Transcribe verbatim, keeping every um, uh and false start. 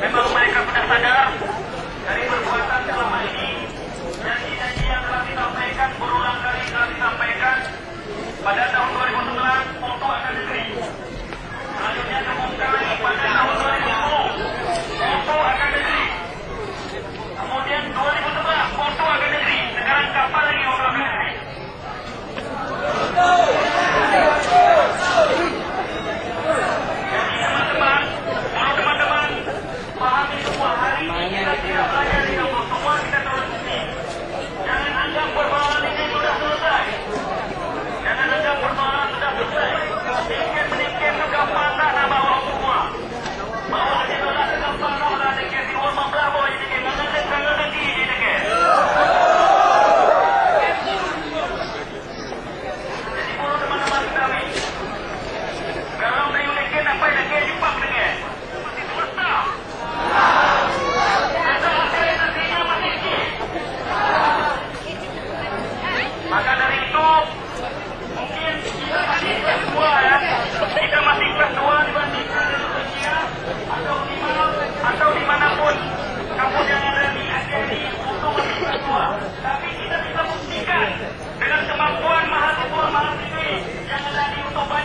Memang mereka sudah sadar dari perbuatan selama ini. Janji-janji yang telah disampaikan berulang kali telah disampaikan pada tahun dua ribu sembilan untuk akan negeri. Selanjutnya diumumkan lagi pada tahun dua ribu sepuluh untuk akan negeri. Kemudian dua ribu sebelas untuk akan negeri. Sekarang kapan lagi untuk akan negeri? Jadi teman-teman, kalau teman-teman pahami semua hari ini kita tidak belajar di kampus, semua kita tahu sendiri. Jangan anggap persoalan ini sudah selesai. Jangan anggap persoalan sudah selesai. Sedikit-sedikit itu gampang tak nak bawa semua. Bawa aja dulu lah, gampang tak nak sedikit. Di rumah belah bawa sedikit. Nggak ngerti, nggak ngerti sedikit. Jadi, para teman-teman kami, kalau kayu leken, apa yang leken, cepat leken. Maka dari itu, mungkin kita masih kelas dua, ya. Kita masih kelas dua dibandingkan